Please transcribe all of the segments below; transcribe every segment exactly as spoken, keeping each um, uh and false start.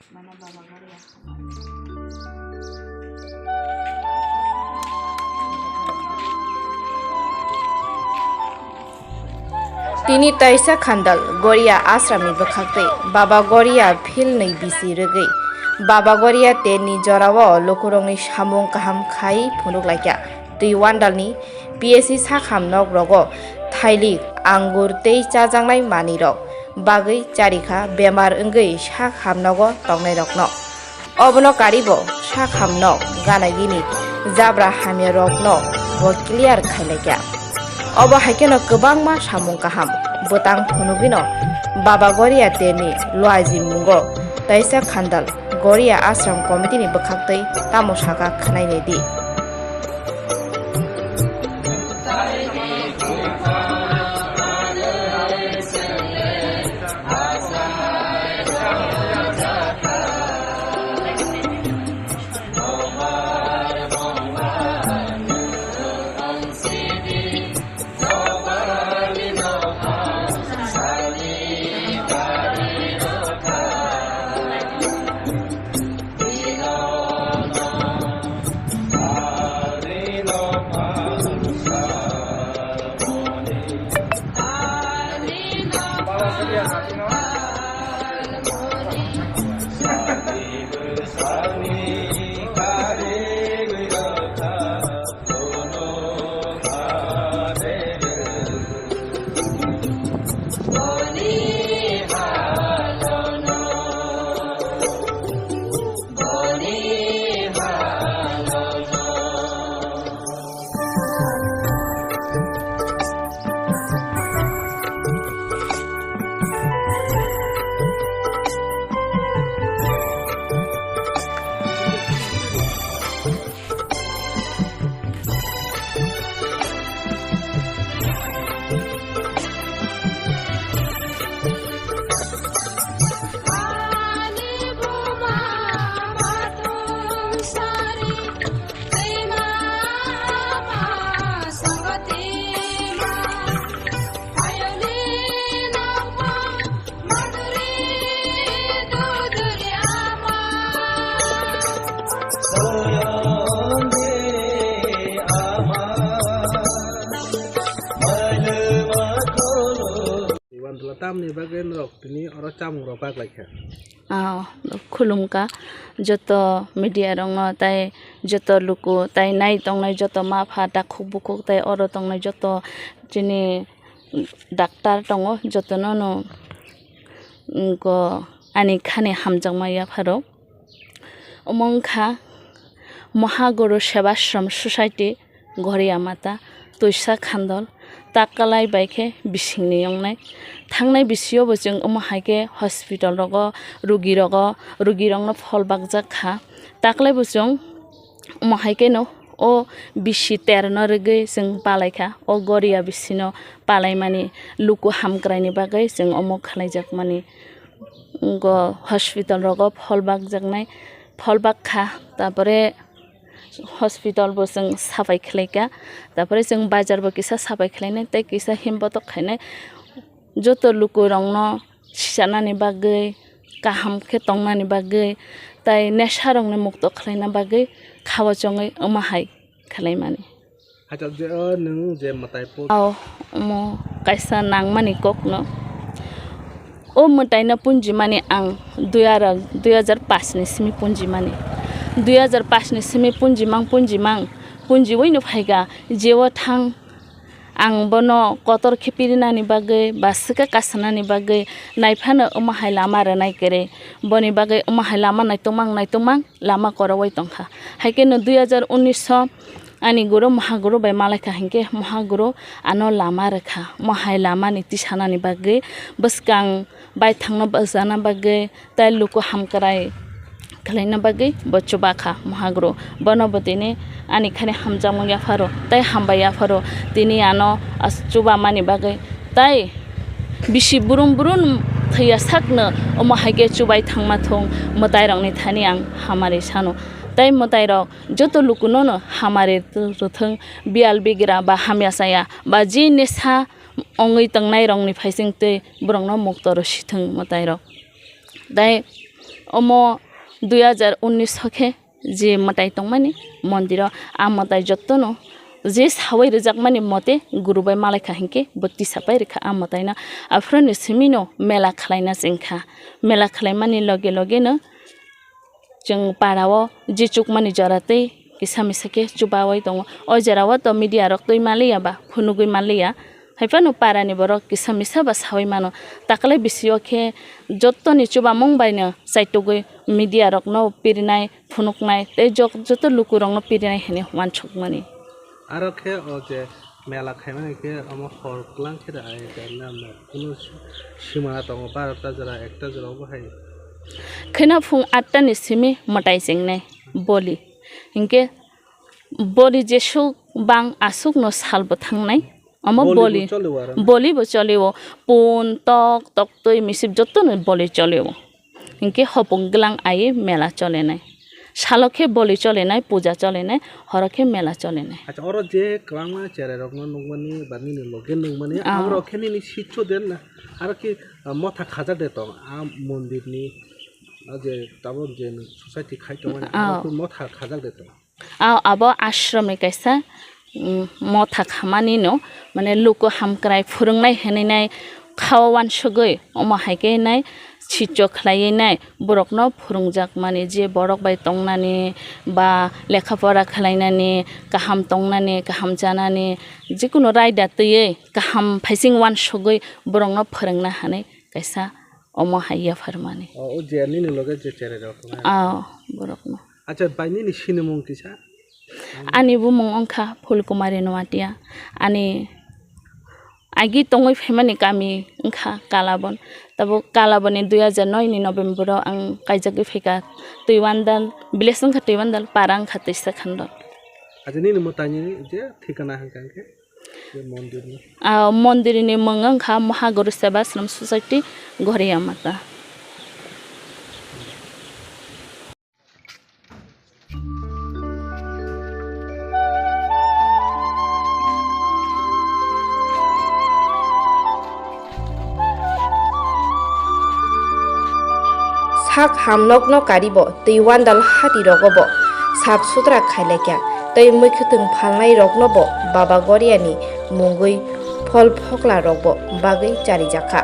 Tini taisa khandal Goria ashramni bwkhaktwi Baba Goria philnwi bisi rwgwi Baba Goria terni jorao lukurokni samung kaham khai phunuk laikha. Twi wandalni P S C sakham nok rogo thailik, angur tei chajaknai manwi rok bagwi charikha bemar wngwi sakham nogo tongnai rokno. Obono karibo sakham nok gana gini jabra hamya rokno bo clear khai laikha. Obo hai kheno kwbangma samung kaham bwtang phunugwino Baba Goria terni Luaji mungo taisa khandal Goria Ashram Committee ni bwkhaktwi tamo saka khwnai nai di. Iwan dula tamni bagwi norok tini oro chamung rok bak lai kha. Ah, khulumkha joto media rokno, tai joto luku, tai nai tongnai joto ma pha takhuk bukhuk, tai oro tongnai joto chini doctor tongo, jotono no, mm, go ani khani hamjakma yapharo. Omo wngkha Mahaguru Sevashram Society, Goria Mata, Twisa Khandol, Takalai bai khe bisingni wngnai. Thangnai bisio bo chwng omo hai khe hospital rogo, rugi rogo, rugi rokno phol bakjak kha. Takalai bo chwng omo hai kheno o bisi terno rwgwi chwng palai kha. O Goria bisino palaimani luku hamkraini bagwi chwng omo khlaijakmani. Go hospital rogo phol bakjaknai, phol bak kha, tapore hospital bo chwng sapai khlai kha, tapore chwng bazar bo kisa sapai khlainai tei kisa himbotok khainai. Joto lukurokno sichanani bagwi, kaham khe tongnani bagwi, tai nesarokni mukto khlaina bagwi khao chongwi omo hai khlaimani. Hachal je, o nwng je mwtai po- Ao, omo kaisa nangmani kokno. O mwtaino punjimani ang dui ara-, dui hajar pash ni simi punjimani. Dui hajar pash ni simi punjimang, punjimang, punjiwino phaikha, jeo thang ang bono kotor khe pirinani bagwi ba swkang kasanani bagwi naiphano omo hai lama rwnai kwrwi. Boni bagwi omo hai lama naitokmang, naitokmang lama korogwi tongkha. Hai kheno dui hajar unis o ani guru Mahaguru bai malaikha hinkhe Mahaguru ano lama rwkha. Omo hai lamani tisanani bagwi bwskang baithangno bwchana bagwi tei luku hamkrai khlaina bagwi bo chubakha Mahaguru. Bono bo tini ani khani hamjakmung yapharo tei hambai yapharo tini ano as-, chubamani bagwi tei bisi burum burum thwiya sakno omo hai khe chubai thangma thung mwtairokni thani ang hamari sano. Tei mwtairok joto lukunono hamari rwthwng, biyal bigra ba hamya chaya ba je nesa ongwi tongnairokni phaising twi borokno mukto rw sithwng mwtairok. Tei Omo dui hazar unnish o khe je mwtai tongmani mondiro, a mwtai jotono je sawi rwjakmani mote guru bai malaikha hinkhe bo tisapai rwkha a mwtaino. Aphuruni simino mela khwlaina chengkha. Mela khwlaimani loge logeno chwng parao je chukmani jora tei kisa misa khe chubaui tongo. O jorao to media rok twi manliya ba phunugui manliya. Haiphano parani borok kisa misa ba saui mano. Taklai bisio khe jottoni chubamung baino chaitugui media rokno pirinai, phunuknai tei jok-, joto lukurokno pirinai hinwi uansukmani. Aro khe o je mela khaimani khe omo hor kwlang khe da ai khe nang kunu sima tongo, barota jora, ekta jora obo hai. Khwna phung atta ni simi mwtai chengnai boli. Hinkhe boli jesuk bang asukno salbo thangnai. Omo boli bo boli, choli o aro? Boli bo choli o. Pun, tok, toktwi, misip jotono boli choli o. Hinkhe hopung glang ai mela cholenai. Salo khe boli cholenai, puja cholenai, horo khe mela cholenai. Acha, oro je kwbangma cherai rokno nukmani ba nini loge nukmani, ah, aborok khe nini sitso de na? Aro khe, ah, motha khajak de tong, ah, mondirni, ah, je tabok je society khai tongmani, ah, aro khe motha khajak de tong. Ah, abo ashram ni kaisa, mm, motha khamani no, mane luku hamkrai phwrwngnai hinwi nai khao uansugui, omo hai khe nai sitso khlaiwi nai borokno phwrwngjak mani, je borok bai tongnani ba lekha pora khlainani, kaham tongnani, kaham chanani, jikunu raida twiwi kaham phaising uansugui borokno phwrwngna hinwi kaisa omo hai yapharmani. O, o je nini loge je cherai rok tongnai. Ah, borokno. Acha, bai nini sinimung kisa? Ani bumung wngkha Phulkumari Noatia. Ani agi tongwi phaimani kami wngkha Kalabon. Tabuk Kalabon ni dui hajar noi ni November o ang kaijagwi phaikha Twiwandal, village wngkha Twiwandal, para wngkha Twisa Khandor. Acha, nini mwtai ni je thikana hwnkha hwnkhe je mondir ni? Ah, mondir ni mung wngkha Mahaguru Seva Ashram Society, Ghoriya Mata. Sak hamnokno karibo tei wandal hati rogobo sap sutra khailaikha tei mwkhwtwng phalnai roknobo Baba Goriani mungwi phol phokla rokbo bagwi charijakha.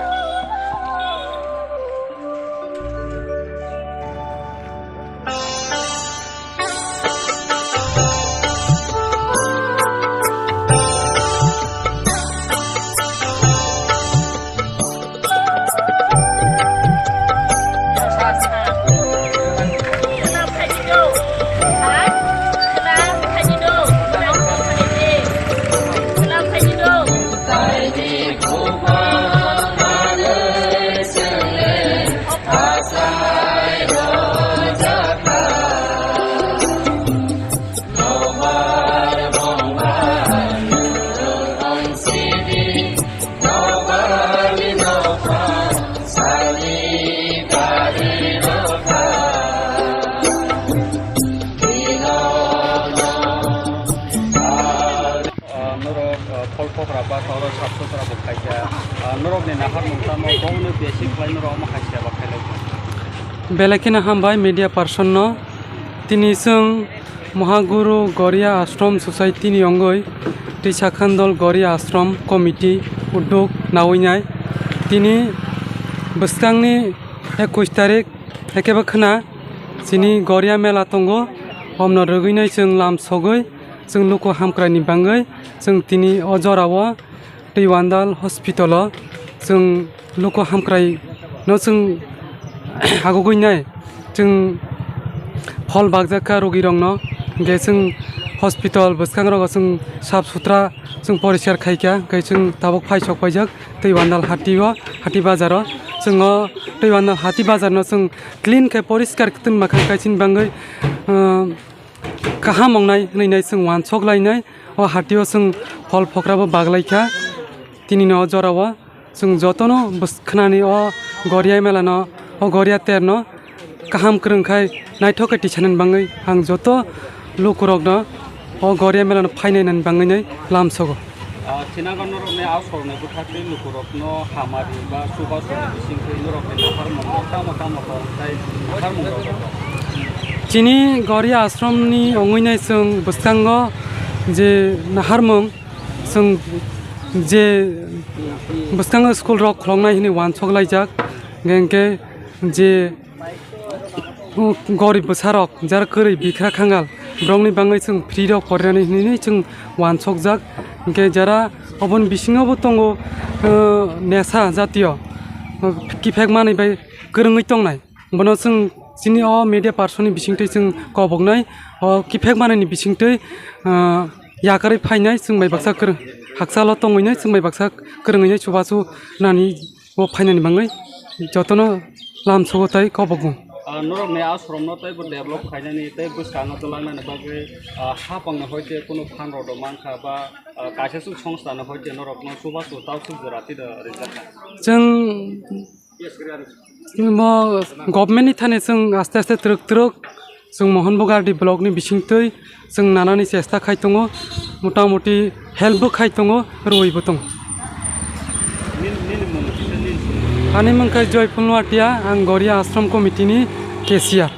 Ah, norok, ah, phol phokra ba toro sap sutra bo khaikha. Ah, norokni naharmung tamo, bongni besi khlai norok omo hai seba khailai kha. Belai kheno hambai media person no. Tini chwng Mahaguru Goriya Ashram Society ni ongoi Twisa Khandol Goriya Ashram Committee uddog nawi nai. Tini bwskangni ekush tarik haikhe bo khwna chini Goriya mela tongo, omno rwgwi nai chwng lam sogwi. Chwng luku hamkrai ni bangwi chwng tini o jora o Twiwandal hospital o chwng luku hamkrai no chwng agugwi nai chwng phol bakjak kha rogi rok no, hwnkhe chwng hospital bwskang rogo chwng sap sutra chwng poriskar khaikha, hwnkhe chwng tabuk phai sok paijak Twiwandal hati o, hati bazar o. Chwng o Twiwandal hati bazar no chwng clean khe poriskar kwtwng ma kha, hwnkhe chini bangwi, ah, kaham wngnai hwnwi nai chwng uansuk lainai. O hatio chwng phol phokra bo baglai kha. Tini no o jora o chwng jotono bwskhanani o Goriya mela no, o Goriya ter no kaham kwrwng khai naithok khe tisanani bangwi ang joto lukurok no o Goriya mela no phainai nani bangwi nai lamsogo. Ah, Srinagar norokni aswrwngni bwkhaktwi lukurokno hamari ba chubachu bisingtwi norokni naharmung tamo tamo tong tei naharmung rok. Chini Gori Ashramni ongwi nai chwng bwskango je naharmung, chwng je bwskango school rok khuloknai hwnwi uansuk laijak, hwnkhe je gorib bwsarok, jara kwrwi bikra khangal, borokni bagwi chwng free rok porinani hwnwi chwng uansukjak. Hwnkhe jara oboni bisingo bo tongo, uh, nesa jatiyo, uh, kiphek manwi bai kwrwngwi tongnai. Bono chwng chini o media person ni bisingtwi chwng koboknai, o kiphek manwi ni bisingtwi, uh, yakarwi phainai chwng bai baksa kwrwng, hakchalo tongwinai chwng bai baksa kwrwngwinai chubachu nani o phainani bagwi jotono lamsogo tei kobokgo. Ah, norokni ashramno teibo develop khainani tei bwskango twlangnani bagwi, ah, hapangni hoite kunu phan rok mankha ba, ah, kaisa chwng songstani hoite norokno chubachu tausuk jora tida rijak kha. Chwng bo government ni thani chwng aste aste twrwk twrwk Chwng Mohan Bugardi block ni bisingtwi chwng nanani chesta khai tongo, mota moti help bo khai tongo, rwui bo tongo. Ani mung khe Joyful Nuatia, ang Goria Ashram Committee ni cashier.